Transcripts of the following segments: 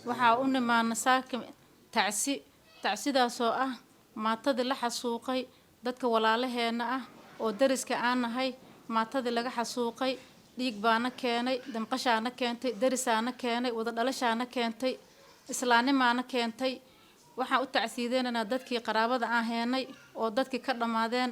Waxaa u nimaana saaka tacsi, tacsidaasoo ah maatadii la xasuuqay, dadka walaalaheena ah oo dariska aan nahay, maatadii laga xasuuqay. Dhiig baana keenay, damqashaana keentay, darisaana keenay, wada dhalashaana keentay, islaanimaana keentay. Waxaan u tacsiideynaynaa dadkii qaraabada aan heenay oo dadkii ka dhammaadeen.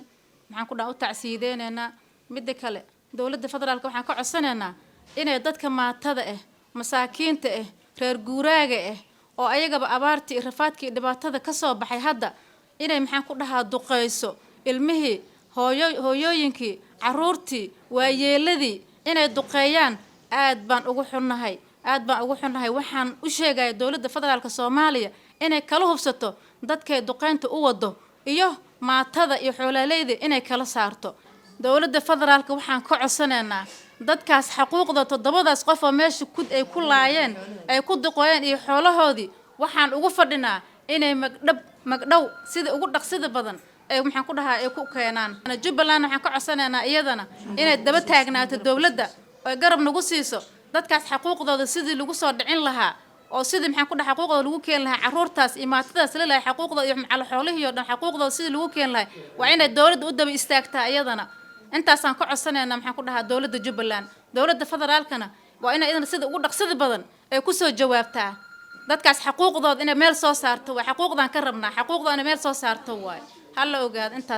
Maxaan ku dhaha, u tacsiideynaynaa. Midda kale, dowladda federaalka waxaan ka codsanaynaa inay dadka maatada ah, masaakiinta ah, reer guuraaga ah oo ayagaba abaartii iyo rafaadkii iyo dhibaatada ka soo baxay hadda, inay, maxaan ku dhahaa, duqeyso ilmihii, hooyo, hooyooyinkii, caruurtii, waayeeladii inay duqeeyaan. Aad baan ugu xunnahay, aad baan ugu xunnahay. Waxaan u sheegaya dowladda federaalka Soomaaliya inay kala hubsato dadkay duqeynta u wado iyo maatada iyo xoolaaleyda, inay kala saarto. Dowladda federaalka waxaan ka codsanaynaa dadkaas xaquuqda, toddobadaas qof oo meesha ku ay ku laayeen, ay ku duqeeyeen iyo xoolahoodii, waxaan ugu fadhinaa inay magdhab, magdhow sida ugu dhaqsida badan ay, maxaan ku dhahaa, ay ku keenaan. Jubbaland waxaan ka codsanaynaa iyadana inay daba taagnaato dowladda oy garab nagu siiso dadkaas xaquuqdooda sidii lagu soo dhicin lahaa oo sidii, maxaan ku dhaha, xaquuqdooda lagu keeni lahaa. Caruurtaas iyo maatadaas la lahay xaquuqdooda iyo macala xoolihii oo dhan xaquuqdooda sidii lagu keeni lahay, waa inay dowladda u daba istaagtaa iyadana. Intaasaan ka codsanaynaa, maxaan ku dhahaa, dowladda Jubbaland. Dowladda federaalkana waa inay iyadana sida ugu dhaqsida badan ay kusoo jawaabtaa. Dadkaas xaquuqdooda inay meel soo saarto waay. Xaquuqdaan ka rabnaa, xaquuqdooda inay meel soo saarto waay. Ha la ogaado intaas.